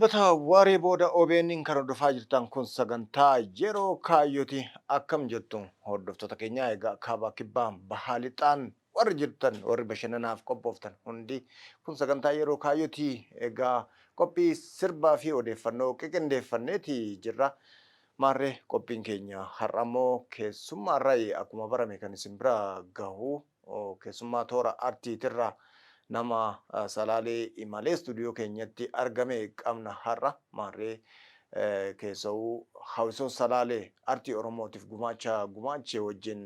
Dilbata waaree booda OBN kan hordofaa jirtan kun sagantaa yeroo kaayyooti. Akkam jirtu hordoftoota keenyaa? Egaa kaabaa, kibbaa, bahaa, lixaan warri jirtan, warri bashannanaaf qophooftan hundi, kun sagantaa yeroo kaayyooti. Egaa qophii sirbaa fi odeeffannoo qiqindeeffanneeti jirra. Maarree qophiin keenya har'a immoo keessummaarraa akkuma barame kan isin bira gahu keessummaa toora artiitirraa nama Salaalee imalee istuudiyoo keenyatti argame qabna har'a. Maarree keessa'uu hawwisoo Salaalee artii Oromootiif gumaacha gumaache wajjin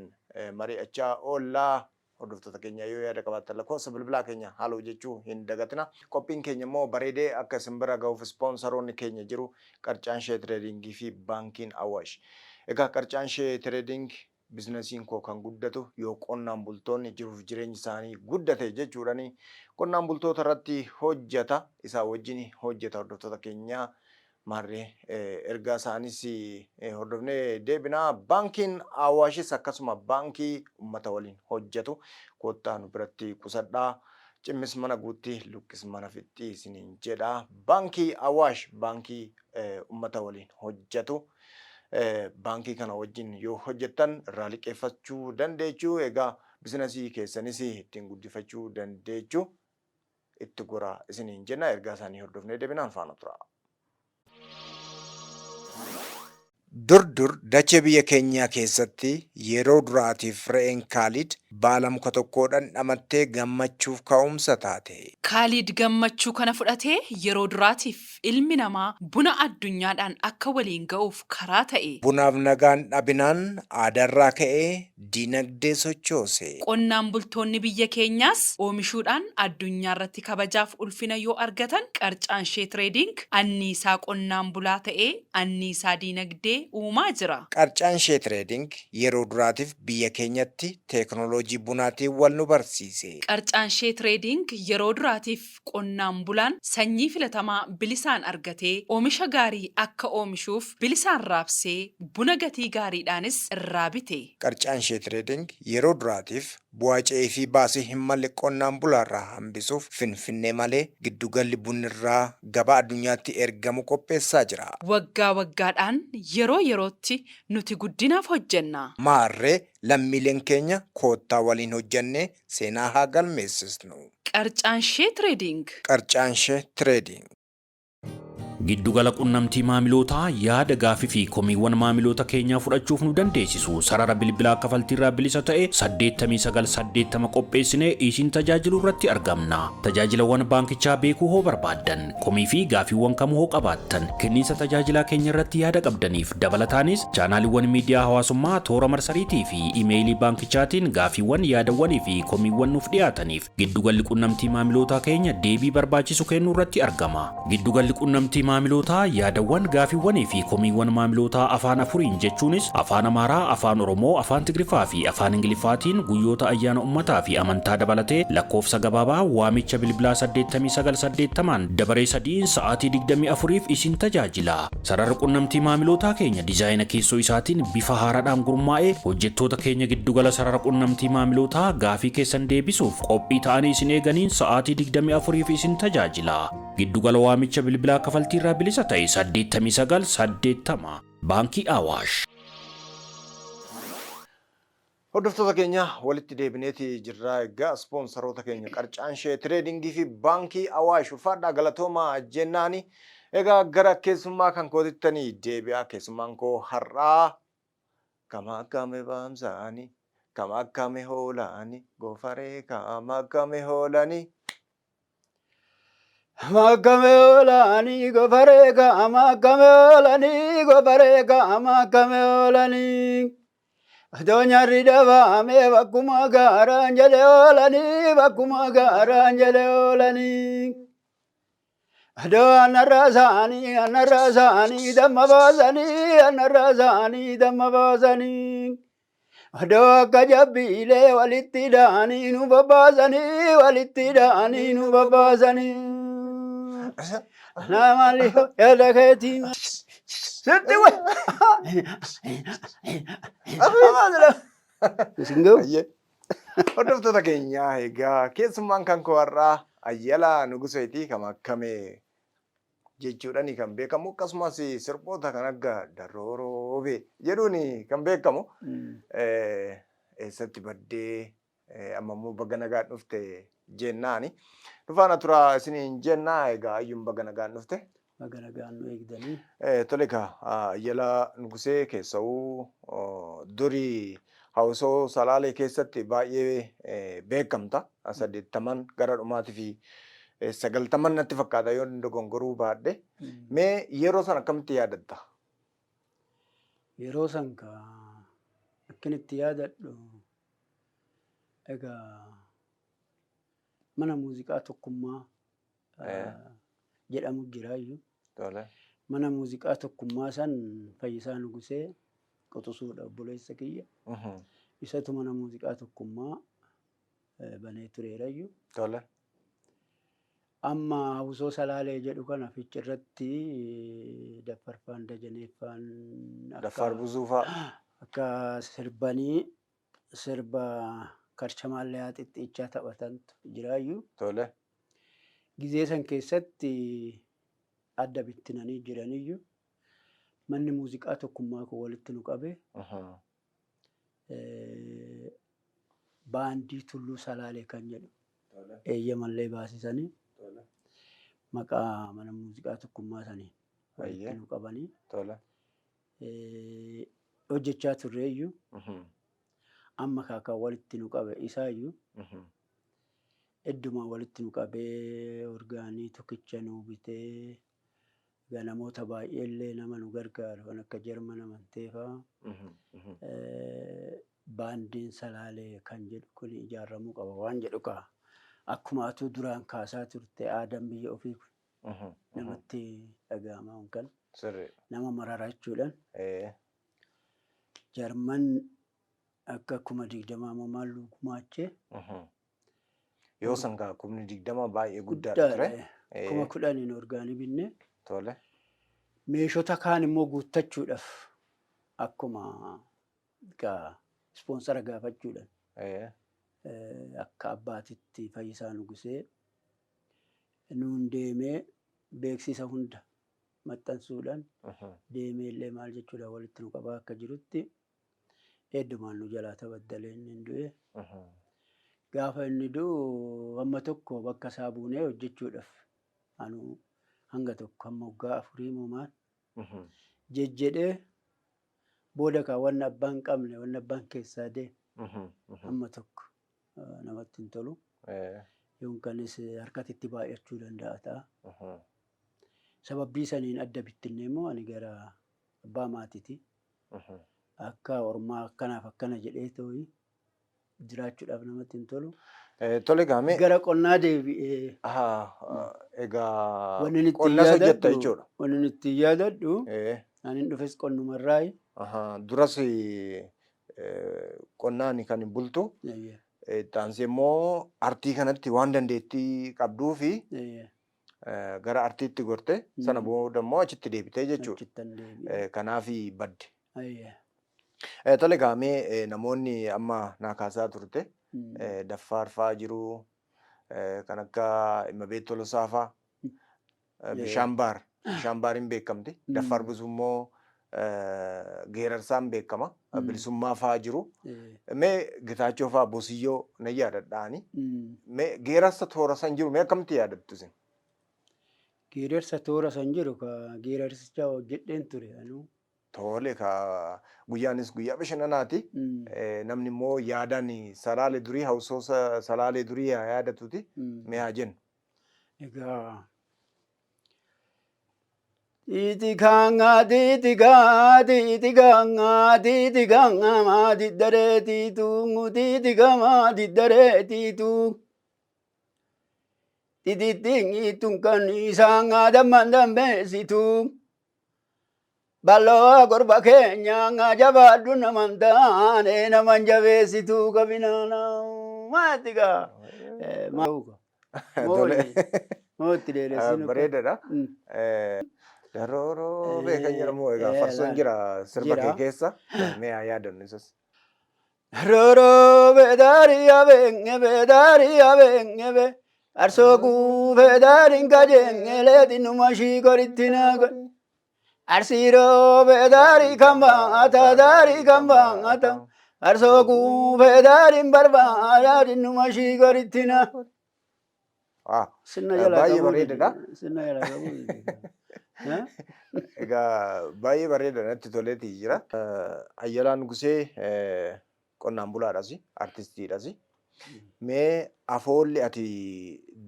mari'achaa oollaa. Hordoftoota keenya, yoo yaada qabaattan lakkoofsa bilbilaa keenya haala hojjechuu hin dagatina. Qophiin keenya immoo bareedee akka isin bira gahuuf ispoonsaroonni keenya jiru, Qarcaanshee Tireedingii fi Baankiin Awaash. Egaa Qarcaanshee Tireeding bizinasiin koo kan guddatu yoo qonnaan bultoonni jiruuf jireenyi isaanii guddate jechuudhani qonnaan bultoota irratti hojjeta, isaa wajjin hojjeta. Hordoftoota keenyaa, maarree ergaa isaanis hordofnee deebinaa. Baankiin Awaashis akkasuma baankii ummata waliin hojjetu. Koottaa nu biratti qusadhaa. Cimmis mana guutti, luqqis mana fixxii isiniin jedha. Baankii Awaash baankii ummata waliin hojjetu. Baankii kana wajjin yoo hojjettan irraa liqeeffachuu dandeechu. Egaa bizinasii keessanis ittiin guddifachuu dandeechu. Itti goraa isiniin jenna. Ergaa isaanii hordofnee deebinaan faana tura. Dur dur dachee biyya keenyaa keessatti yeroo duraatiif re'een Kaaliid baala muka tokkoo dhandhamattee gammachuuf ka'umsa taate. Kaaliid gammachuu kana fudhatee yeroo duraatiif ilmi namaa buna addunyaadhaan akka waliin ga'uuf karaa ta'e. Bunaaf nagaan dhabinaan aadaarraa ka'ee dinagdee sochoose. Qonnaan bultoonni biyya keenyaas oomishuudhaan addunyaarratti kabajaaf ulfina yoo argatan, Qarcaanshee Tireediing anniisaa qonnaan bulaa ta'ee anniisaa diinagdee uumaa jira. Qarcaanshee Tireeding yeroo duraatiif biyya keenyatti teeknooloojii bunaatiin wal nu barsiise. Qarcaanshee Tireediing yeroo duraatiif qonnaan bulaan sanyii filatamaa bilisaan argatee oomisha gaarii akka oomishuuf bilisaan raabsee buna gatii gaariidhaanis irraa bite. Qarcaanshee Tireeding yeroo duraatiif bu'aa ce'ii fi baasii hin malle qonnaan bulaarraa hambisuuf Finfinnee malee giddugalli bunnirraa gabaa addunyaatti ergamu qopheessaa jira. Waggaa waggaadhaan, yeroo yerootti nuti guddinaaf hojjenna. Maarree lammiileen keenya koottaa waliin hojjennee seenaa haa galmeessisnu. Qarcaanshee Tireediing. Qarcaanshee Tireediing. Giddugala qunnamtii maamilootaa yaada, gaafii fi komiiwwan maamiloota keenyaa fudhachuuf nu dandeessisu sarara bilbilaa kafaltiirraa bilisa ta'e 89 80 qopheessinee isin tajaajiluu irratti argamna. Tajaajilawwan baankichaa beekuu hoo barbaaddan, komii fi gaafiiwwan kamuu hoo qabaattan, kenniinsa tajaajilaa keenya irratti yaada qabdaniif, dabalataanis chaanaaliiwwan miidiyaa hawaasummaa, toora marsariitii fi imeeyilii baankichaatiin gaafiiwwan, yaadawwanii fi komiiwwan nuuf dhiyaataniif giddugalli qunnamtii maamilootaa keenya deebii barbaachisu kennuu irratti argama. Giddugalli qunnamtii maamilootaa yaadawwan, gaafiiwwanii fi komiiwwan maamilootaa afaan afuriin, jechuunis Afaan Amaaraa, Afaan Oromoo, Afaan Tigriffaa fi Afaan Ingiliffaatiin guyyoota ayyaana ummataa fi amantaa dabalatee lakkoofsa gabaabaa waamicha bilbilaa 89 80n dabaree sadiin sa'aatii 24f isin tajaajila. Sararri qunnamtii maamilootaa keenya diizaayina keessoo isaatiin bifa haaraadhaan gurmaa'ee hojjettoota keenya giddugala sarara qunnamtii maamilootaa gaafii keessan deebisuuf qophii ta'anii isin eeganiin sa'aatii 24f isin tajaajila. Giddugala waamicha bilbilaa kafaltiirraa bilisa ta'e 89 80, Baankii Awaash. Hordoftoota keenya, walitti deebineeti jirra. Egaa ispoonsaroota keenya Qarcaanshee Tireedingii fi Baankii Awaash ulfaadhaa, galatoomaa jennaani. Egaa gara keessummaa kan kootittanii deebi'a. Keessummaan koo har'aa kama akkame baamsaani, kama akkame hoolaani, goofaree kama akkame hoolani. Akkame oolanii gofaree kaama, akkame oolanii gofaree kaama, akkame oolanii. Otoo nyaarri dhabaamee bakkuma gaaraan jedhe oolanii, bakkuma gaaraan jedhe oolanii. Adoo anarraa isaanii, anarraa isaanii damma baasanii, anarraa isaanii damma baasanii. Adoo akka jabbiilee walitti dhahanii nu babbaasanii, walitti dhahanii nu babbaasanii. Nama yaada keetii sitti wayi. Isin ga'u. Ayyee. Hordoftoota keenya, egaa keessummaan kan koo har'aa Ayyalaa Nuguseeti. Kam akkamee Jechuudhaan kan beekamu akkasumas sirboota kan akka Darroo Roobee jedhuun kan beekamu eessatti baddee amma immoo baga nagaan dhufte jennaani. Nu faana turaa isiniin jennaa egaa ayyuun baga nagaan dhufte. Baga nagaan nu eegdanii. Tole egaa Ayyalaa Nugusee keessa'uu durii hawwisoo Salaalee keessatti baay'ee beekamta. 80n gara dhumaatii fi 90n natti fakkaata yoo dogongoruu baadhe. Mee yeroo sana akkamitti yaadatta? Yeroo san ka akkin itti yaadadhu egaa mana muuziqaa Tokkummaa jedhamu jiraayyuu. Mana muuziqaa Tokkummaa san Fayyisaa Nugusee Quxusuudha obboleessa kiyya. Isatu mana muuziqaa Tokkummaa banee tureerayyu. Amma Hawusoo Salaalee jedhu kana Fiichirratti Daffarfaan Dajaneeffaan Daffaar Buzuu fa'a. Akka sirbanii sirba karchamaallee xixiqqaa taphatantu jiraayyu. Gizee san keessatti adda bittinanii jiraniyyu. Manni muuziqaa Tokkummaa kun walitti nu qabe. Baandii Tulluu Salaalee kan jedhu eeyyamallee baasisanii maqaa mana muuziqaa Tokkummaa saniin walitti nu qabanii hojjechaa turreeyyuu. Amma kaakaa walitti nu qabe isaayyuu eddumaa walitti nu qabee orgaanii tokkicha nu bitee egaa namoota baay'eellee nama nu gargaaru kan akka Jarman amanteefaa baandiin Salaalee kan jedhu kun ijaaramuu qaba waan jedhu kaa akkuma atuu duraan kaasaa turte aadaan biyya ofii kun namatti dhaga'ama kan nama marara jechuudhaan. Jarman akka 20,000 moo maal gumaachee. Yoo san kaa 20,000 baay'ee guddaadha ture. 10,000n orgaanii binne. Meeshota kaan immoo guuttachuudhaaf akkuma egaa ispoonsara gaafachuudhaan akka abbaatitti Fayyisaa Nugusee nuun deemee beeksisa hunda maxxansuudhaan deemee illee maal jechuudhaan walitti nu qabaa akka jirutti heddumaan nu jalaa tabaddalee inni hin du'e. Gaafa inni du'u hamma tokko bakka isaa buunee hojjechuudhaaf anu hanga tokko hamma waggaa 4 moo maal jejjedhee booda kaa wanni abbaan qabne wanni abbaan keessaa deeme hamma tokko namatti hin tolu. Yookanis harkatti baay'achuu danda'a ta'a. Sababbii saniin adda bittinnee immoo ani gara abbaa maatiiti. Akka ormaa akkanaaf akkana jedhee tooyi jiraachuudhaaf namatti hin tolu. Tole gaamee. Gara qonnaa deebi'ee. Egaa qonnas hojjetta jechuudha. Wanni itti yaadadhu ani dhufes qonnumarraayi. Duras qonnaan kan bultu. Itti immoo artii kanatti waan dandeettii qabduu fi gara artiitti gorte sana booda immoo achitti deebitee jechuudha. Kanaaf badde. Tole gaamee namoonni amma naa kaasaa turte Daffaar fa'aa jiru kan akka Immabeet Tolosaa fa'aa Bishaan Baar Bishaan Baariin beekamti. Daffaar Busuu immoo Geerarsaan beekama. Bilisummaa fa'aa jiru. Mee Gitaachoo fa'aa Bosiyyoo nan yaadadhaani. Mee geerarsa toora san jiru mee akkamitti yaadattu isin? Geerarsa toora san jiru ka geerarsicha hojjedheen ture anuu. Tole ka guyyaanis guyyaa bashannanaati. Namni immoo yaadaan Salaalee durii hawwisoo Salaalee durii haa yaadatuuti. Mee haa jennu. Egaa Tiitikaangaa tiitikaa tiitikaangaa tiitikaangaa maadiddaree tiituu tiitikamaa diddaree tiituu. Titittiin tun kan isaan damman dammeessitu. Bal'oo gorba keenya jabaadhu naman taane naman jabeessitu qabinaana maatti gaa. Mootti dheeressinu. Bareedaadha. Darooroo beekan jedhamu egaa farsoon jira sirba kee keessa. Mee haa yaadannu isas. Darooroo beedaariyaa beenge beedaariyaa beenge be. Farsoo kuufee daariin kajeengelee xinnuma ishii goritti naa godhe. Arsii roobee daarii kan baata daarii kan baata. Farsoo kuufee daariin barbaada xinnuma ishii goritti naa. Sinna jalaa Baay'ee qabuu bareedaadha. dide. Sinna jalaa qabuu dide. Egaa baay'ee bareeda natti toleeti jira. Ayyalaa Nugusee qonnaan bulaadhas, artistiidhas. Mee afoolli ati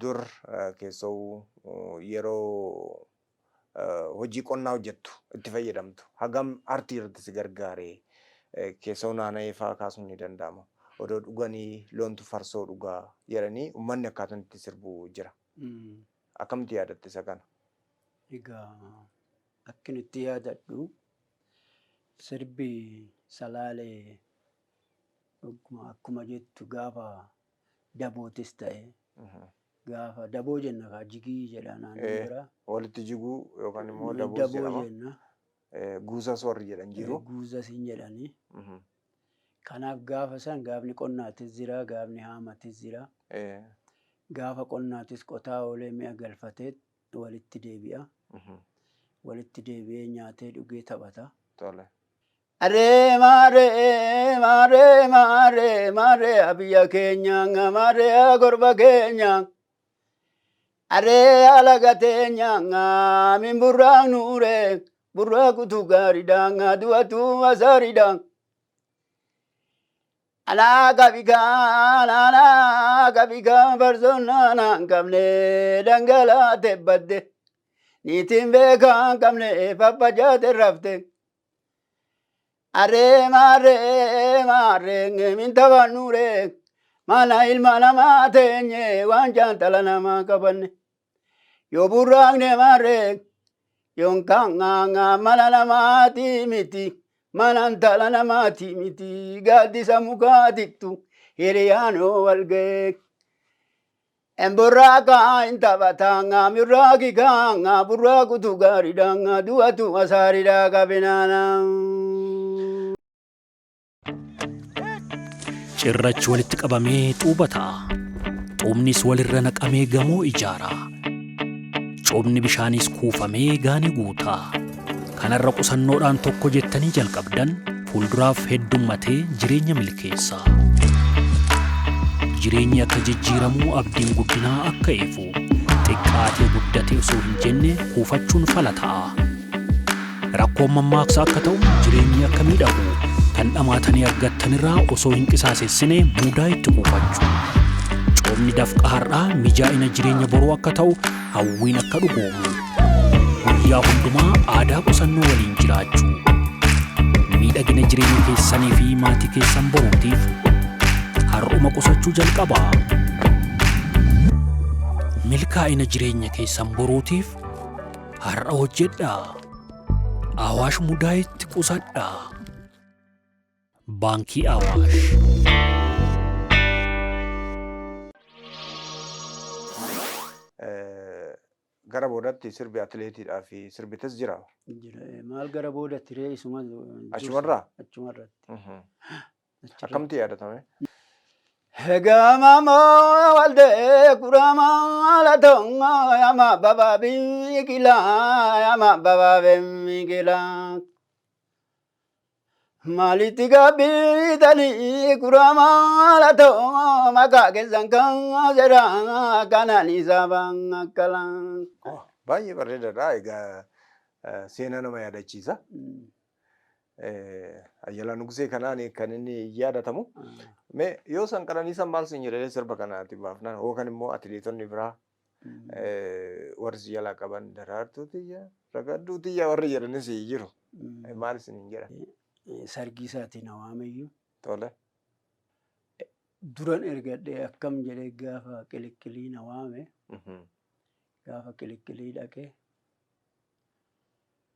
dur keessa'u yeroo hojii qonnaa hojjettu itti fayyadamtu hagam artii irratti si gargaare keessa'u naana'ee fa'aa kaasuun ni danda'ama. Odoo dhuganii loontu farsoo dhugaa jedhanii uummanni akkaataan itti sirbu jira. Akkamitti yaadatte isa kana? Egaa akkin itti yaadadhu sirbi Salaalee akkuma jettu gaafa dabootis ta'e gaafa daboo jenna kaa jigii jedha naannoo biraa. Walitti jiguu yookaan immoo daboos Daboo jedhama. jenna. Guusas warri jedhan jiru. Guuzas hin jedhani. Kanaaf gaafa san gaafni qonnaatis jira, gaafni haamatis jira. Gaafa qonnaatis qotaa oolee mi'a galfatee walitti deebi'a. Walitti deebi'ee nyaatee dhugee taphata. Tole. Aree maaree maaree maaree maaree biyya keenya maaree gorba keenya. Aree alaga teenya min burraa nuure burraa kutu gaariidha du'atu asaariidha. Alaa qabikaa alaa qabikaa barsoonnaa naan qabne dhangalaatee badde. Niitiin beekaa hin qabne faffacaatee rafte. Aree maaree maaree min taphannuure mana ilma namaa teenye waan jaantala namaa qabanne. Yoo burraaqne maaree yoon kaangaa mana namaati miti mana intala namaati miti gaaddisa mukaatittu hiriyaan yoo wal ga'e. Emburraaqa hin taphataa mirraaqi kaangaa burraaqutu gaariidha du'atu asaariidha qabinaana. Cirrachi walitti qabamee xuuba ta'a. Xuubnis walirra naqamee gamoo ijaara. Coobni bishaanis kuufamee gaanii guuta. Kanarra qusannoodhaan tokko jettanii jalqabdan fuulduraaf heddummatee jireenya milkeessa. Jireenyi akka jijjiiramu abdiin guddinaa akka ifu xiqqaatee guddatee osoo hin jenne kuufachuun fala ta'a. Rakkoon mammaaksa akka ta'u jireenyi akka miidhagu kan dhamaatanii argattanirraa osoo hin qisaasessine mudaa itti kuufachuu. Coomni dafqa har'aa mijaa'ina jireenya boruu akka ta'u hawwiin akka dhugoomu. Guyyaa hundumaa aadaa qusannoo waliin jiraachuu. Miidhagina jireenya keessanii fi maatii keessan boruutiif har'uma qusachuu jalqabaa. Milkaa'ina jireenya keessan boruutiif har'a hojjedhaa. Awaash mudaayitti qusadhaa. Baankii Awaash. Gara boodatti sirbi atileetiidhaa fi sirbites jira. Jira. Maal gara boodatti ree isuma Achumarraa? Achumarratti. Akkamitti yaadatame? Egaa maamoo waldee kuramaa latoo yama baba biqilaa yama baba biqilaa. Maalitti gabbitanii kuramaa latoo maqaa keessan kan jedha kanaan isaa akkalaa. Baay'ee bareedaadha. Egaa seenaa nama yaadachiisa. Ayyalaa Nugusee kanaan kan inni yaadatamu. Mee yoo san Qananiisaan maal siin jedhee sirba kanaati baafnaan yookaan immoo atileetonni biraa warri si jalaa qaban daraartuu tiyya ragadduu tiyya warri jedhanis jiru. Maal isiniin jedha? Sargii isaatiin hawaameyyuu. Tole. Duran ergadhee akkam jedhee gaafa qiliqqilii na waame gaafa qiliqqilii dhaqee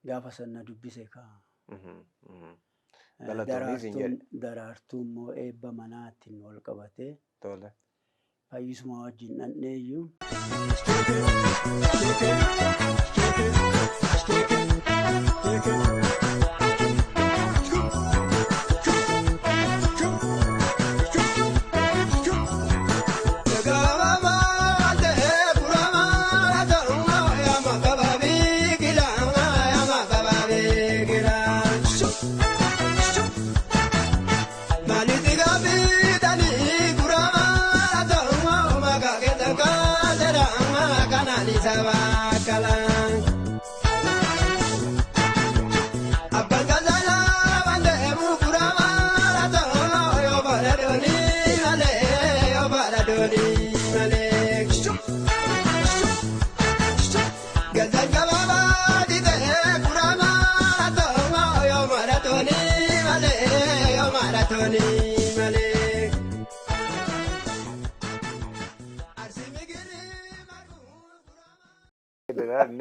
gaafa san na dubbise kaa. Galatoomii siin jedhe. Daraartuu immoo eebba manaatiin wal qabatee Tole. fayyisuma wajjin dhandheeyyuu.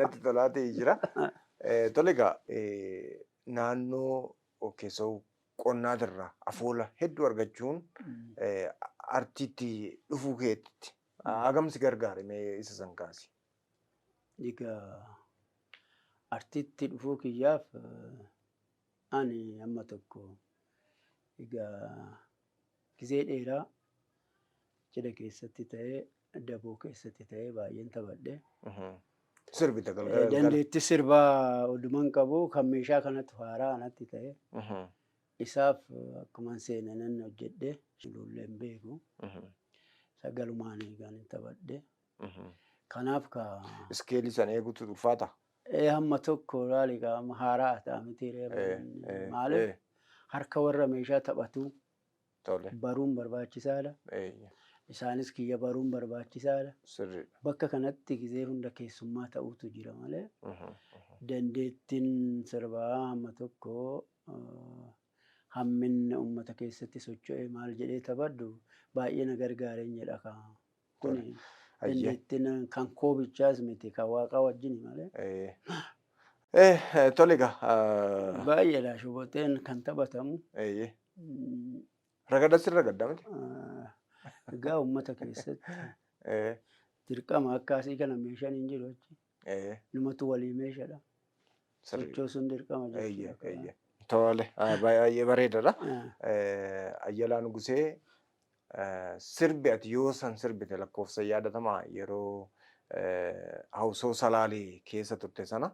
Natti tolaa ta'ee jira. Tole egaa naannoo keessoo qonnaatirraa afoola hedduu argachuun artiitti dhufuu keetti hagam si gargaare mee isa san kaasi. Egaa artiitti dhufuu kiyyaaf ani amma tokko egaa gizee dheeraa cidha keessatti ta'ee daboo keessatti ta'ee baay'een taphadhe. Sirbita galgala galgala. Dandeettii sirbaa oduman qabu kan meeshaa kanatti haaraa anatti ta'e isaaf akkuman seenanan hojjedhe ijoollee hin beeku sagalumaan eegaan hin taphadhe. Kanaaf ka Iskeelii sana eeguutu ulfaata. Hamma tokko laali ka amma haaraa ta'a miti maaliif harka warra meeshaa taphatu baruun barbaachisaadha. Isaanis kiyya baruun barbaachisaadha. Sirriidha. Bakka kanatti gizee hunda keessummaa ta'uutu jira malee dandeettiin sirbaa hamma tokko hamminni uummata keessatti socho'ee maal jedhee taphadhu baay'ee na gargaareen jedha ka. Kuni dandeettiin kan koo bichaas miti kan waaqaa wajjini malee. Tole egaa. Baay'eedha shuboteen kan taphatamu. Ragada sirra gaddaa miti? Egaa uummata keessatti dirqama akkaasii kana meeshaan hin jiru achi. Numatu walii meeshaadha. Sochoosuun dirqama jechuudha. Tole baay'ee bareedaadha. Ayyalaa Nugusee sirbi ati yoo san sirbite lakkoofsa yaadatamaa yeroo hawsoo Salaalee keessa turte sana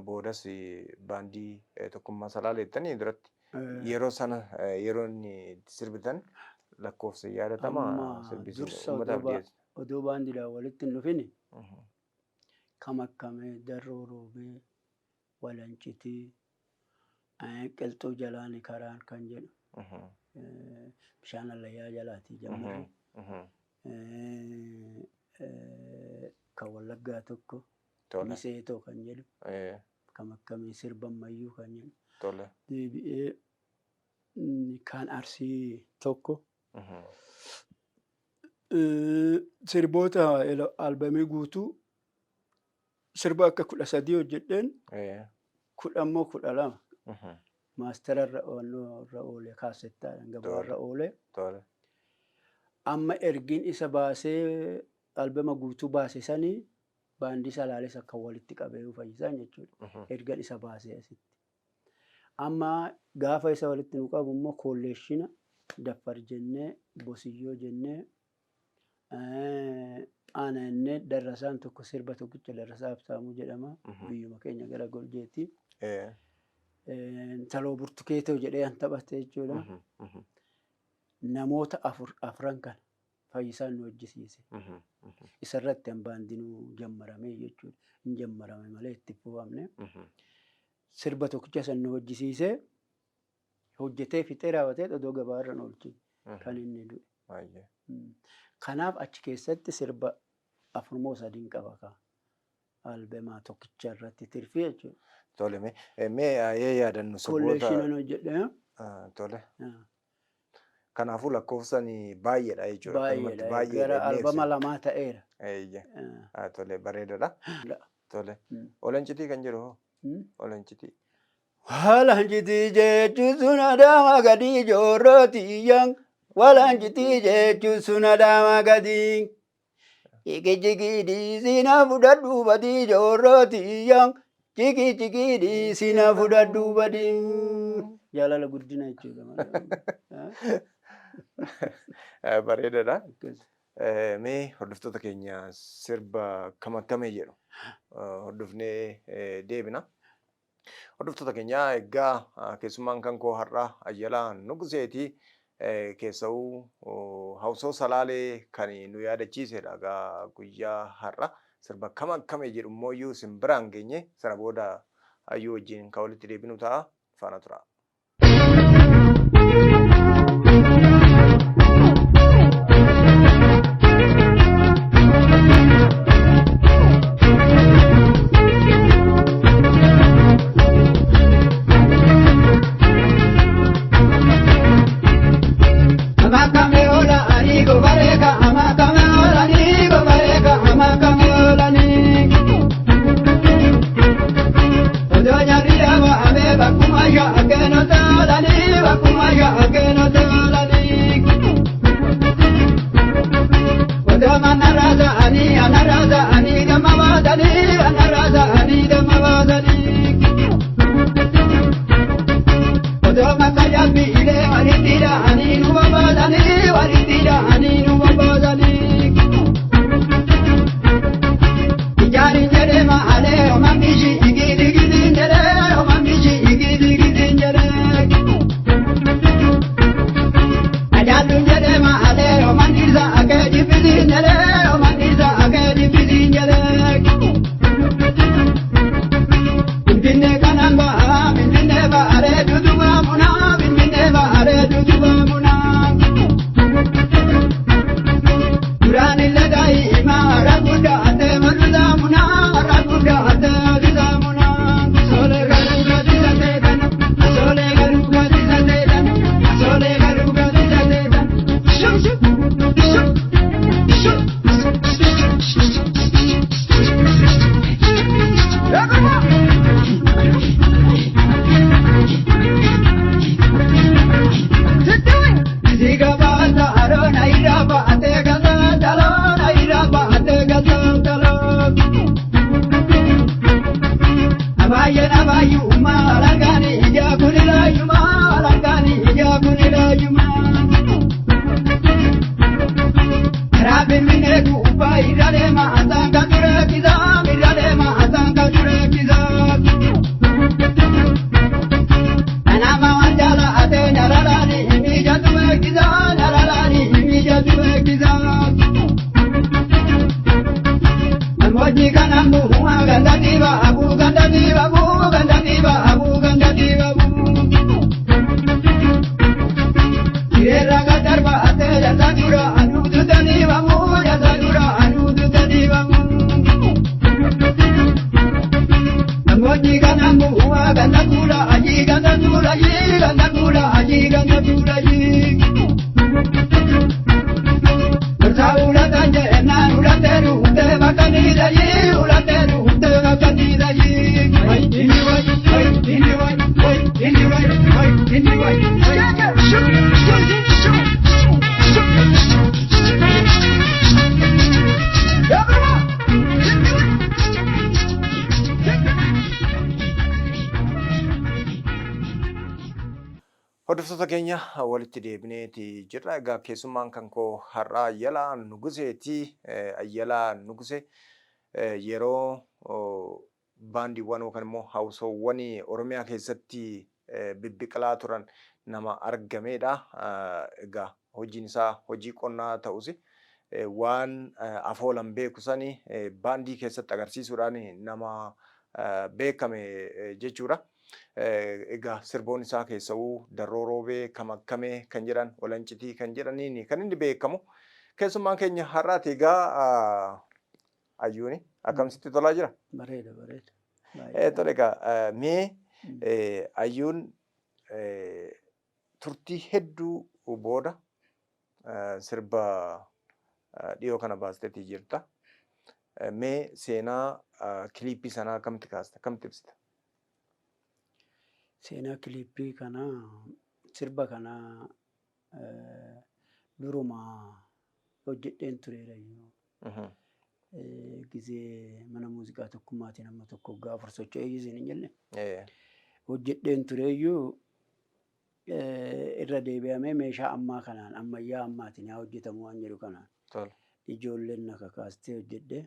boodas baandii tokkummaa Salaalee jettanii duratti yeroo sana yeroo inni itti sirbitan lakkoofsa yaadatamaa Amma dursa odoo baandiidhaan walitti hin dhufini kam akkamee darroo roobee walancitii qilxuu jalaani karaan kan jedhu bishaan hallayyaa jalaatii jammarri kan Wallaggaa tokko miseetoo kan jedhu kam akkamii sirba ammayyuu kan jedhu deebi'ee kan Arsii tokko sirboota albamii guutuu sirba akka 13 hojjedheen 10 immoo 12 maastera irra irra oole kaasettaadhaan gabaa irra oole. Amma ergiin isa baasee albama guutuu baase sanii baandii Salaales akka walitti qabee fayyisan jechuudha. Ergan isa baasee asitti. Amma gaafa isa walitti nu qabu immoo kolleeshina Daffar jennee Bosiyyoo jennee ana jennee Darrasaan tokko sirba tokkicha Darrasaa Habtaamuu jedhama. Biyyuma keenya gara Goljeeti. Intaloo Burtukeetoo jedhee an taphate jechuudha. Namoota afur afran kana Fayyisaan nu hojjisiise. Isarratti an baandinuu jammarame jechuudha. Hin jammarame malee itti fufamne. Sirba tokkicha san nu hojjisiisee hojjetee fixee raawwatee odoo gabaarra hin oolchin kan inni du'e. Kanaaf achi keessatti sirba afur moo sadiin qaba ka albemaa tokkicha irratti tirfii jechuudha. Tole mee mee yaadannu sirboota. Kolleeshinan hojjedhe. Tole. Kanaafuu lakkoofsaan baay'eedha jechuudha. Baay'eedha. Gara albama lamaa ta'eera. Tole bareedaadha. Tole. Olancitii kan jiru hoo? Olancitii. Walancitii jechuun sun adaama gadii joorrootiyyaan. Walancitii jechuun sun adaama gadii. Ciki ciki dhiisina fudhadhu badii joorrootiyyaan. Ciki ciki dhiisina fudhadhu badii. Jaalala guddina jechuudha. Bareedaadha. Mee hordoftoota keenya sirba kam akkamii jedhu hordofnee deebina. Hordoftoota keenya egaa keessummaan kan koo har'a Ayyalaa Nuguseeti. Keessa'uu hawsoo Salaalee kan nu yaadachiisedha. Egaa guyyaa har'a sirba kam akkamii jedhu immoo iyyuu isin biraan geenye sana booda hayyuu wajjin kan walitti deebinu ta'a. Faana tura. ayi ganda fuula ayi ganda fuula ayi. Dursa ulatan jennaan ulateeru hundee bakka ni dayi ulateeru hundee bakka ni dayi. Wai inni wai wai inni wai wai inni wai wai inni wai. Hordoftoota keenya, walitti deebineeti jirra. Egaa keessummaan kan koo har'aa Ayyalaa Nuguseeti. Ayyalaa Nugusee yeroo baandiiwwan yookaan immoo hawwisoowwan Oromiyaa keessatti bibbiqilaa turan nama argamedha. Egaa hojiin isaa hojii qonnaa ta'us, waan afoolan beeku sani baandii keessatti agarsiisuudhaan nama beekame jechuudha. Egaa sirboonni isaa keessa'uu Darroo Roobee, Kamakkamee kan jedhan, Walancitii kan jedhaniin kan inni beekamu. Keessummaan keenya har'aati. Egaa Ayyuuni, akkam sitti tolaa jira? Bareeda, bareeda. Tole egaa, mee Ayyuun, turtii hedduu booda sirba dhiyoo kana baasteetii jirta. Mee seenaa kiliippii sanaa akkamitti kaasta? Akkamitti ibsita? Seenaa kiliippii kanaa, sirba kanaa duruma hojjedheen tureera iyyuu. Gizee mana muuziqaa Tokkummaatiin amma tokko waggaa 4 socho'ee isin hin jenne. Hojjedheen tureeyyuu, irra deebi'amee meeshaa ammaa kanaan, ammayyaa ammaatiin haa hojjetamu waan jedhu kanaan. Ijoolleen na kakaastee hojjedhe.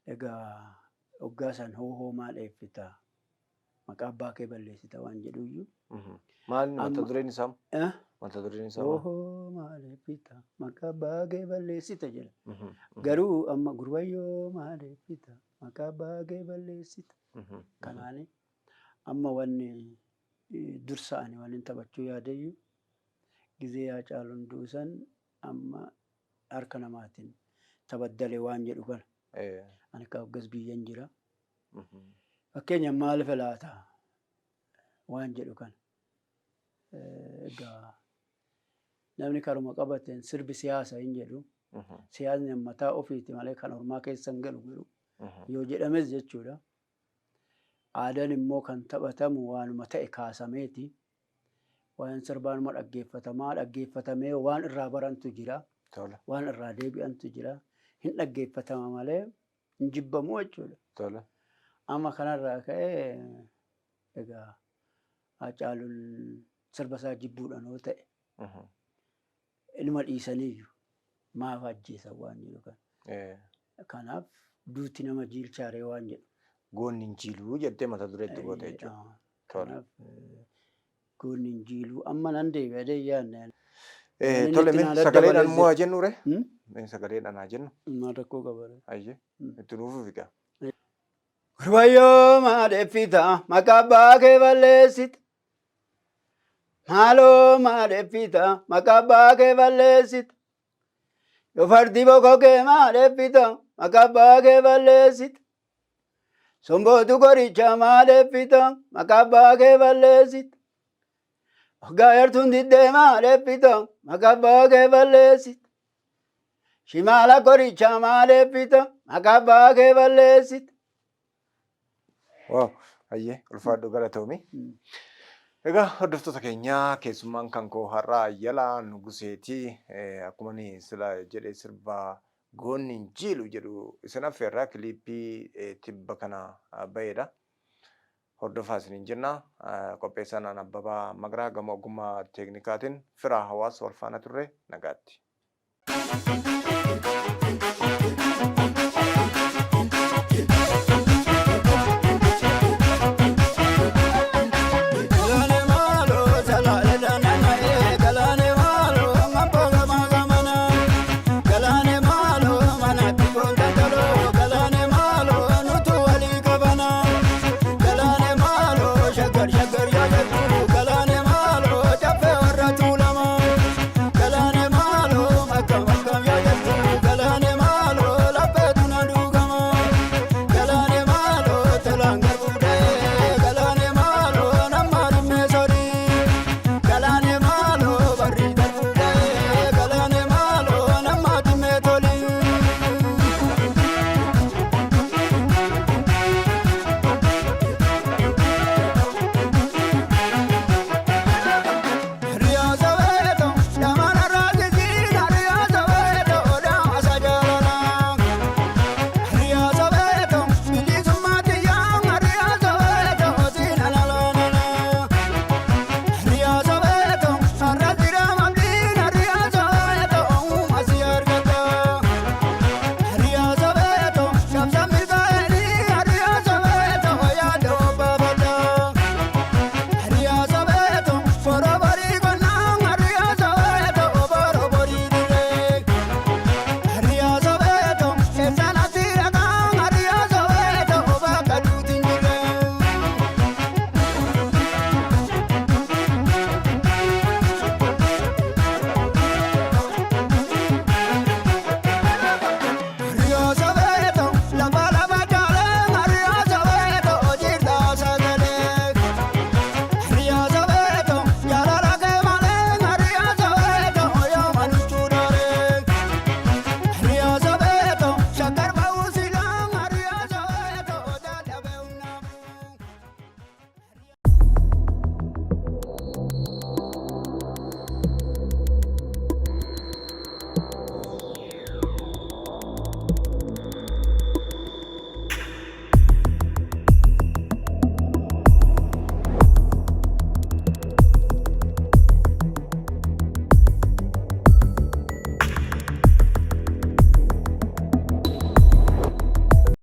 Egaa hoggaa san hoohoo maa dheeffita, maqaa abbaa kee balleessita waan jedhuyyuu. Maal mata dureen isaa? Mata dureen isaa maal? Hoohoo maa dheeffita, maqaa abbaa kee balleessita jedha. Garuu amma gurbayyoo maa dheeffita, maqaa abbaa kee balleessita. Kanaani amma wanni dursa ani waliin taphachuu yaadeyyuu, gizee Haacaaluun du'u san amma harka namaatiin tabaddale waan jedhu kana. Ani akka hoggas biyyan jira. Fakkeenya maal filaata waan jedhu kana. Egaa namni karuma qabateen sirbi siyaasa hin jedhu. Siyaasni mataa ofiiti malee kan ormaa keessa hin galu garuu yoo jedhames jechuudha. Aadaan immoo kan taphatamu waanuma ta'e kaasameeti. Waan sirbaanuma dhaggeeffatamaa dhaggeeffatamee waan irraa barantu jira. Waan irraa deebi'antu jira. Hin dhaggeeffatama malee hin jibbamu jechuudha. Amma kanarraa ka'ee egaa Haacaaluun sirba isaa jibbuudhaan yoo ta'e, ilma dhiisaniiyyu maaf ajjeesan waan jedhu kana. Kanaaf duuti nama jiilchaaree waan jedhu. Goonni hin jiiluu jettee mata dureetti goote jechuudha. Kanaaf goonni hin jiiluu amma nan deebi'a dee yaadne. Tole, mee sagaleedhaan immoo haa jennu ree? Mee sagaleedhaan haa jennu. Maal rakkoo qaba? Ayyee, itti nuufuuf egaa. Gurbayyoo maa dheeffita, maqaa abbaa kee balleessita. Maaloo maa dheeffita, maqaa abbaa kee balleessita. Yoo fardi bokokee maa dheeffita, maqaa abbaa kee balleessita. Sombootu qoricha maa dheeffita, maqaa abbaa kee balleessita. Hoggaa yartuun diddee maa dheeffita, maqaa abbaa kee balleessita. Shimaala qoricha maa dheeffita, maqaa abbaa kee balleessita. Wow, ayyee, ulfaadhu, galatoomi. Egaa hordoftoota keenyaa, keessummaan kan koo har'aa Ayyalaa Nuguseeti. Akkuma inni sila jedhe, sirba Goonni hin jiilu jedhu isin affeerraa, kiliippii tibba kana bahedha. Hordofaa isiniin jenna. Qopheessaan aan Abbabaa Magaraa, gama ogummaa teeknikaatiin Firaa Hawaas wal faana turre, nagaatti.